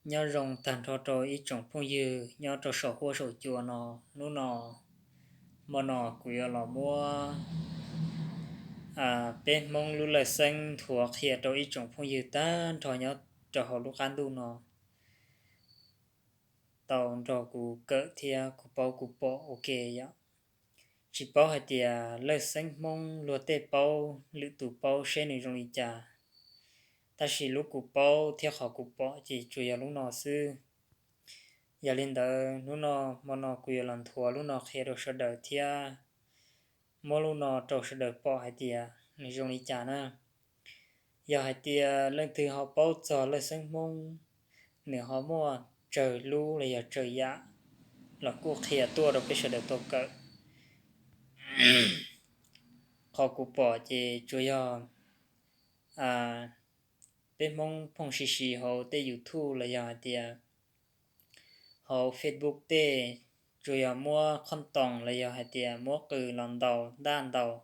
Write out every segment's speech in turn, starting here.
Nyob zoo tag nrho rau ib tsoom phooj ywg nyob rau saum huab saum cua no. Hnub no, hmo no kuv yuav los muab peb Hmoob lub lawj xeeb nthuav qhia rau ib tsoom phooj ywg tag nrho nyob rau hauv lub qab ntuj no tau nrog kuv kawm thiab kuv paub kuv pom ua ke yom. Tsis paub hais tias lawj xeeb Hmoob luag tej paub lwm tus paub seb nws zoo li cas, tab sis lub kuv paub thiab qhov kuv pom ces tsuas yog lub no xwb. Yog li ntawd hnub no, hmo no kuv yuav los nthuav lub no qhia rau sawv daws thiab muab lub no rau sawv daws pom hais tias nws zoo li cas na. Yog hais tias leej twg ho paub txog lawj xeeb Hmoob, nws ho muaj tsawg lub los yog tsawg yam los kuj qhia tuaj rau peb sawv daws tau kawm. Qhov kuv pom ces tsuas yog peb Hmoob phooj si si hauv tej YouTube los yog hais tias hauv Facebook tej, tsuas yog muab qhob toos los yog hais tias muab qws los ntaus ntaj ntaus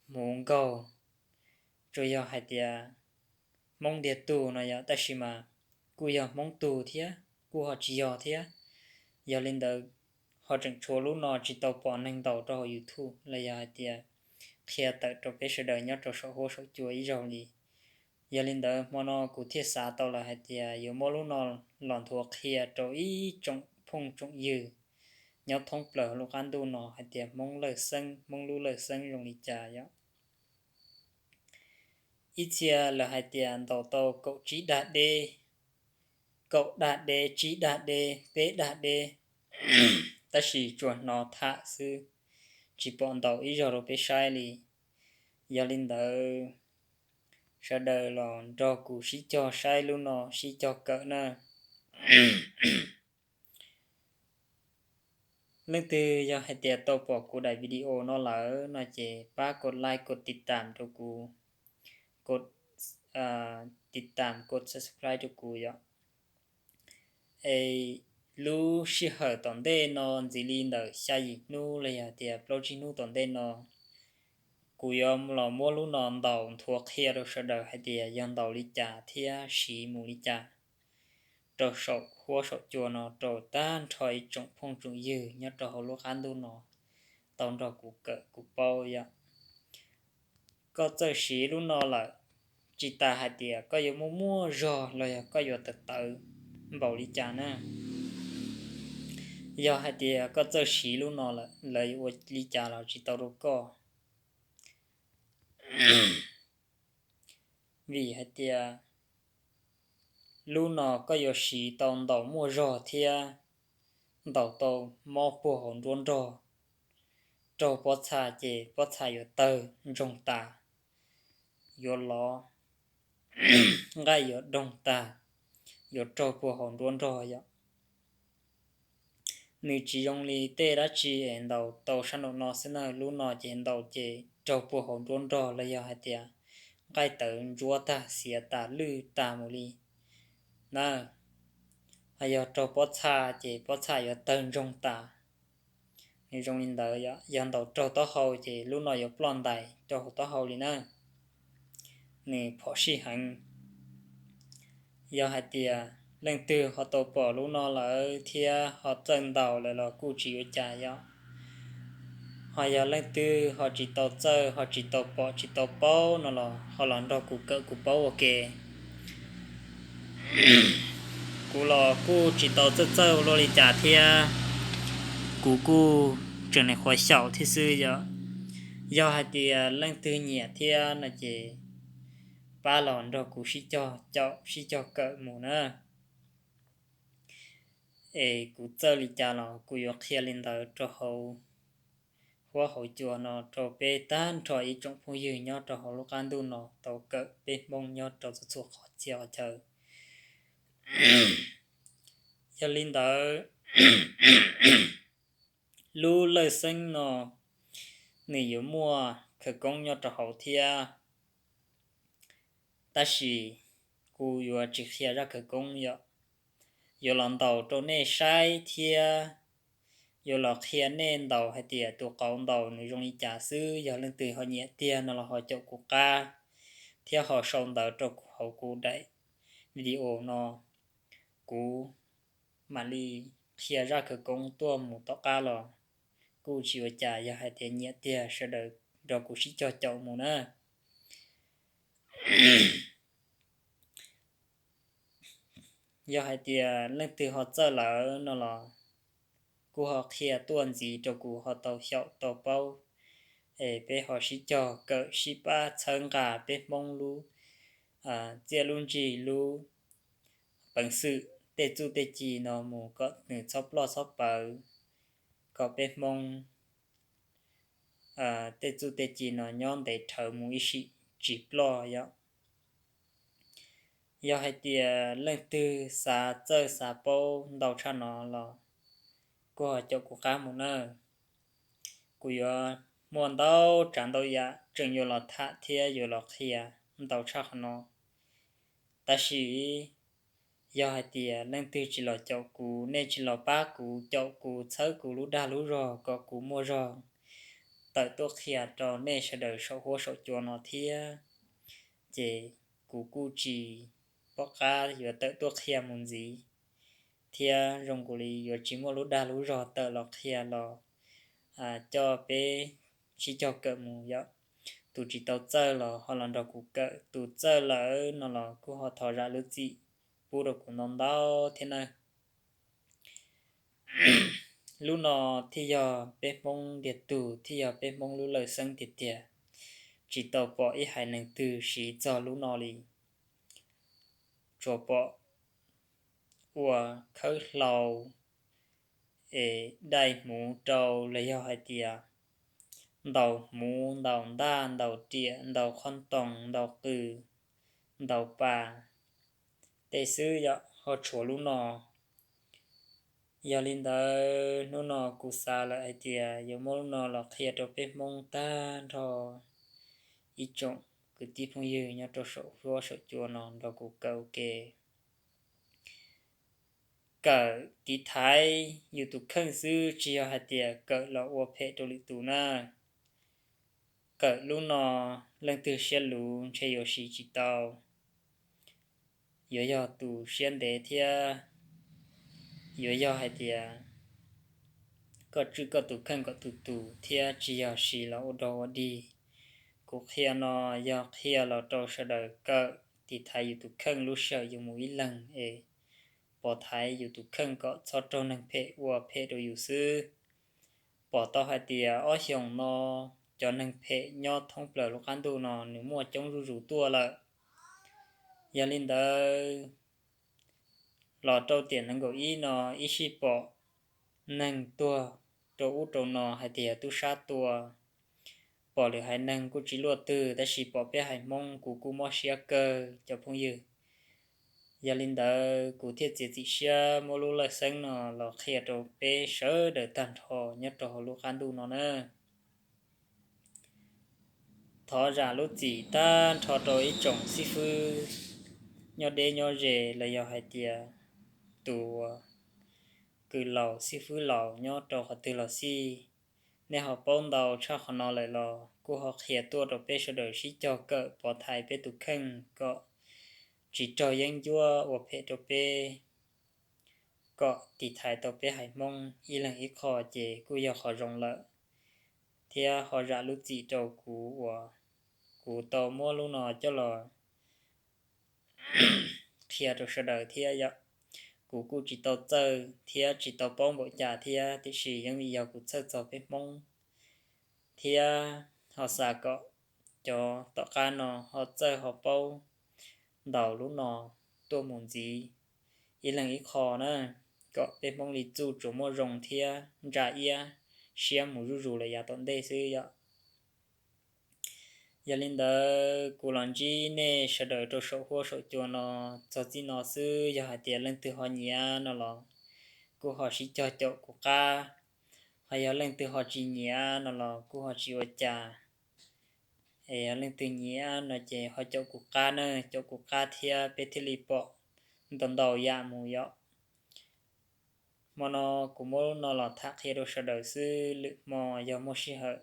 hmuv nkaug, tsuas yog hais tias Hmoob ntiag tug no yom, tab sis mas kuj yog Hmoob tug thiab kuj ho tsis yog thiab. Yog li ntawd ho tseem tshuav lub no tsis tau pom neeg ntaus rau hauv YouTube los yog hais tias qhia tawm rau peb sawv daws nyob rau saum huab saum cua ib zaug li. Yog li ntawd hmo no kuv thiaj xav tau lawm hais tias yuav muab lub no los nthuav qhia rau ib tsoom phooj tsoom ywg nyob thoob plaws lub qab ntuj no hais tias Hmoob lawj xeeb, Hmoob lub lawj xeeb zoo li cas yom. Ib txhia lawv hais tias ntaus tau kaum tsib dag deb, kaum dag deb, tsib dag deb, peb dag deb, tab sis tsuas hnov tham xwb, tsis pom ntaus ib zaug rau peb saib li. Yog li ntawd, sawv daws los nrog kuv sib cog saib lub no, sib cog kawm na. Leej twg yog hais tias tau pom kuv daim video no lawm no ces pab kos like, kos tiv tam rau kuv, kos tiv tam, kos subscribe rau kuv yom. Es lub sij hawm tom ntej no ntxiv li ntawm xya yim hnub los yog tias plaub tsib hnub tom ntej no, kuv yuav los muab lub no ntaus nthuav qhia rau sawv daws hais tias yog ntaus li cas thiab siv mus li cas rau saum huab saum cua no rau tag nrho ib tsoom phooj tsoom ywg nyob rau hauv lub qab ntuj no tau nrog kuv kawm kuv paub yom. Koj txawj siv lub no lawm, tsis tas hais tias koj yuav muaj muaj zog los yog koj yuav tawv tawv npaum li cas na. Yog hais tias koj txawj siv lub no lawm, lawv yuav ua li cas los tsis tau rau koj. Vim hais tias lub no koj yuav siv tau ntaus muaj zog thiab ntaus tau mob puag hauv nruab nrog. Raug pob txha ces pob txha yuav tawg ntsoog tas, yuav lov, nqaij yuav doog tag, yuav raug puag hauv nruab nrog yom. Nws tsis zoo li tej dab tsi es ntaus tau sab nraum no xwb na, lub no ces ntaus ces raug puag hauv nruab nrog los yog hais tias nqaij tawv ntsuab tag, xiav tas, lwj tas mus li na. Ho yog raug pob txha ces pob txha yuav tawg ntsoog tas. Nws zoo li ntawd, yog ntaus raug taub hau ces lub no yuav ploj ntais rau hauv taub hau li na. Nws phom sij heev. Yog hais tias leej twg ho tau pom lub no lawm thiab ho txawj ntaus lawm los kuj tsis ua cas yom. Ho yog leej twg ho tsis tau txawj, ho tsis tau pom, tsis tau paub no los ho los nrog kuv kawm kuv paub ua ke. Kuv los kuj tsis tau txawj txawj luaj li cas thiab, kuv kuj tseem nyuam qhuav xyaum thiab xwb yom. Yog hais tias leej twg nyiam thiab no ces pab los nrog kuv sib cog caum sib cog kawm mus na. Es kuv txawj li cas los kuv yuav qhia li ntawd rau hauv huab hauv cua no rau peb tag nrho ib tsoom phooj ywg nyob rau hauv lub qab ntuj no tau kawm peb Hmoob nyob rau txhua txhua qhov txhia qhov chaw. Yog li ntawd, lub lawj xeeb no nws yuav muaj khawv koob nyob rau hauv thiab, tab sis kuv yuav tsis qhia zaj khawv koob yom. Yuav los ntaus rau nej saib thiab yuav los qhia nej ntaus hais tias tus qauv ntaus nws zoo li cas xwb. Yog leej twg ho nyiam tiag no los ho caum kuv qab thiab ho sau ntawv rau hauv kuv daim video no. kuv mam li qhia zaj khawv koob tuaj mus tom qab los kuj tsis ua cas, yog hais tias nyiam tiag sawv daws nrog kuv sib cog caum mus na. Yog hais tias leej twg ho txawj lawm no los kuj ho qhia tuaj ntxiv rau kuv ho tau xyaum tau paub, es peb ho sib cog kawm sib pab txhawb nqa peb Hmoob lub txiaj lub ntsig lub peev xwm tej txuj tej ci no mus kom nws txhob ploj txhob pawv, kom peb Hmoob tej txuj tej ci no nyob ntev dhawv mus ib sim tsis ploj yom. Yog hais tias leej twg xav txawj xav paub ntau tshaj no los kuj ho caum kuv qab mus na. Kuv yuav muaj ntau tsav ntau yam tseem yuav los tham thiab yuav los qhia ntau tshaj qhov no. Tab sis yog hais tias leej twg tsis los caum kuv, nej tsis los pab kuv caum kuv txhawb kuv lub dag lub zog kom kuv muaj zog tawm tuaj qhia rau nej sawv daws saum huab saum cua no thiab, ces kuv kuj tsis pom qab yuav tawm tuaj qhia mus ntxiv, thiab zoo nkaus li yuav tsis muaj lub dag lub zog tawm los qhia los coj peb sib cog kawm mus yom. Tus tsis tau txawj los ho los nrog kuv kawm, tus txawj lawm no los kuj ho thov zam lub txim pub rau kuv ntau ntau thiab na. Lub no thiaj yog peb Hmoob ntiag tug, thiaj yog peb Hmoob lub lawj xeeb tiag tiag. Tsis tau pom ib haiv neeg twg siv txog lub no li. Tsuas pom ua khawb hlau es dai hmuv rau los yog hais tias ntaus hmuv ntaus ntaj ntaus riam ntaus qhov toos ntaus qws ntaus pas tej xwb yom, ho tshuav lub no. Yog li ntawd hnub no kuv xav lawm hais tias yuav muab lub no los qhia rau peb Hmoob tag nrho ib tsoom kwv tij phooj ywg nyob rau saum huab saum cua no nrog kuv kawm ua ke. Kawm tiv thaiv yus tus kheej xwb tsis yog hais tias kawm los ua phem rau lwm tus na. Kawm lub no leej twg siab luv ntshe yuav siv tsis tau. Yuav yog tus siab ntev thiab yuav yog hais tias koj tswj koj tus kheej kom tus tus thiab tsis yog siv los ua dog ua dig. Kuv qhia no yog qhia los rau sawv daws kawm tiv thaiv yus tus kheej lub sij hawm yus mus ib leeg es pov thaiv yus tus kheej kom txhob raug neeg phem ua phem rau yus xwb. Pom tau hais tias ob xyoos no cov neeg phem nyob thoob plaws lub qab ntuj no nws muaj coob zuj zus tuaj lawm. Yog li ntawd los rau tiam nees nkaum ib no ib sij pom neeg tuag rau ub rau no hais tias tub sab tua, pom lwm haiv neeg kuj tsis luaj twg tab sis pom peb haiv Hmoob kuv kuj mob siab kawg cov phooj ywg. Yog li ntawd kuv thiaj txiav txim siab muab lub lawj xeeb no los qhia rau peb sawv daws tag nrho nyob rau hauv lub qab ntuj no na. Thov zam lub txim tag nrho rau ib tsoom xib fwb nyob deb nyob ze los yog hais tias tus kws laus xib fwb laus nyob rau qhov twg los xij, nej ho paub ntau tshaj qhov no lawm los kuj ho qhia tuaj rau peb sawv daws sib cog kawm pov thaiv peb tus kheej kom tsis raug yeeb ncuab ua phem rau peb, kom tiv thaiv tau peb haiv Hmoob ib leeg ib qho ces kuj yog qhov zoo lawm. Thiab ho zam lub txim rau kuv uas kuv tau muab lub no coj los qhia rau sawv daws thiab yom. Kuv kuj tsis tau txawj thiab tsis tau paub npaum cas thiab tiam sis yeej vim yog kuv txhawj txog peb Hmoob thiab ho xav kom cov tom qab no ho txawj ho paub ntaus lub no tuaj mus ntxiv ib leeg ib qho na, kom peb Hmoob li txuj tsuas muaj zoo thiab ntsa iab siab mus zuj zus lawm yav tom ntej xwb yom. Yog li ntawd kuv los ntsib nej sawv daws rau saum huab saum cua no txog txij no xwb, yog hais tias leej twg ho nyiam no los kuj ho sib cog caum kuv qab, ho yog leej twg ho tsis nyiam no los kuj ho tsis ua cas. Es yog leej twg nyiam no ces ho caum kuv qab na, caum kuv qab thiab peb thiaj li pom ntau ntau yam mus yom. Hmo no kuv muab lub no los tham qhia rau sawv daws xwb, lwm hmo yog muaj sij hawm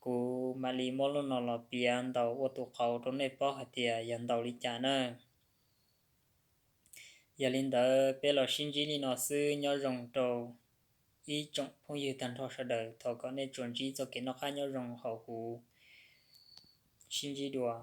kuv mam li muab lub no los piav ntaus ua tus qauv rau nej paub hais tias yog ntaus li cas na. Yog li ntawd peb los sib ntsib li no xwb, nyob zoo rau ib tsoom phooj ywg tag nrho sawv daws, thov kom nej tsuas ntsib txoj kev noj qab nyob zoo hauv huv sib ntsib dua.